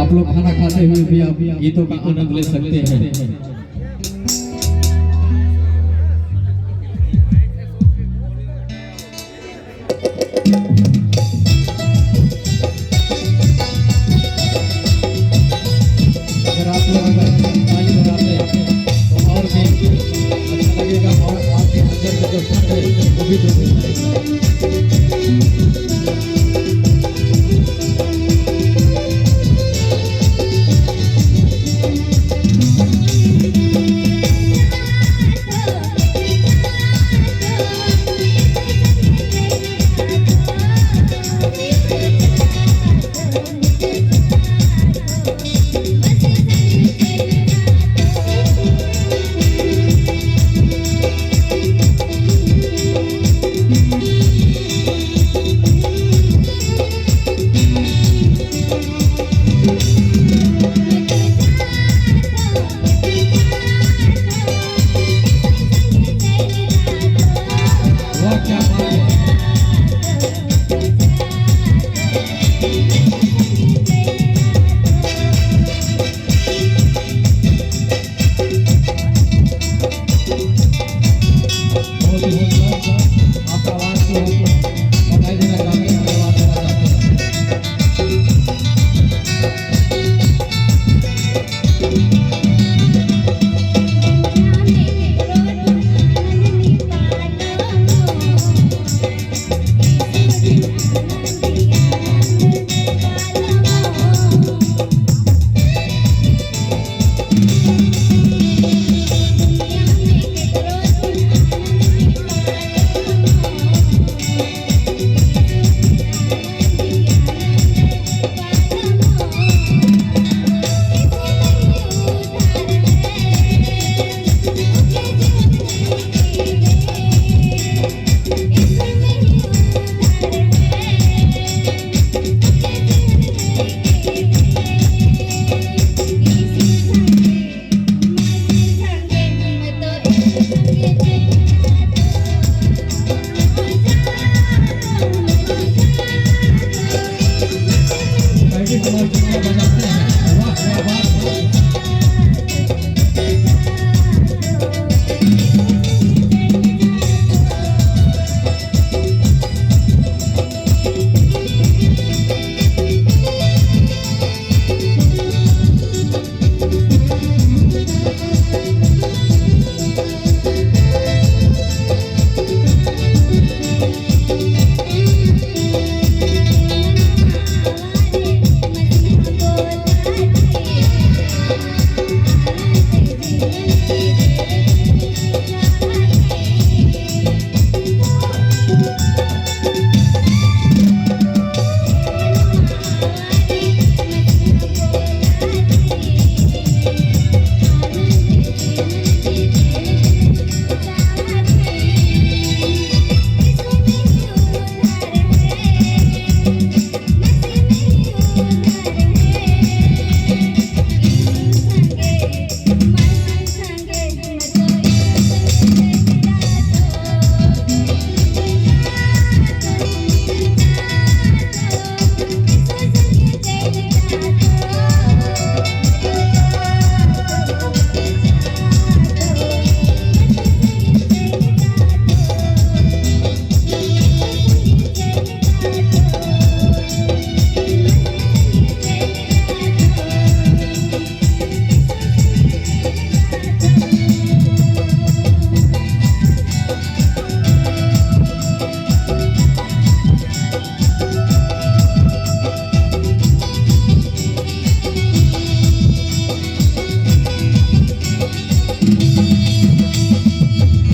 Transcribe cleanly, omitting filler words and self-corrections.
आप लोग खाना खाते हुए भी आप गीतों का आनंद ले सकते हैं। अगर आप लोग अगर ताली बजाते हैं तो और भी अच्छा लगेगा और आपके अंदर का जो ठंड है वो भी दूर हो जाएगा। वाह, क्या बात है! बहुत ही सुंदर आपका आवाज को हम बधाई देना चाहते हैं, धन्यवाद देना चाहते हैं। Thank you so much.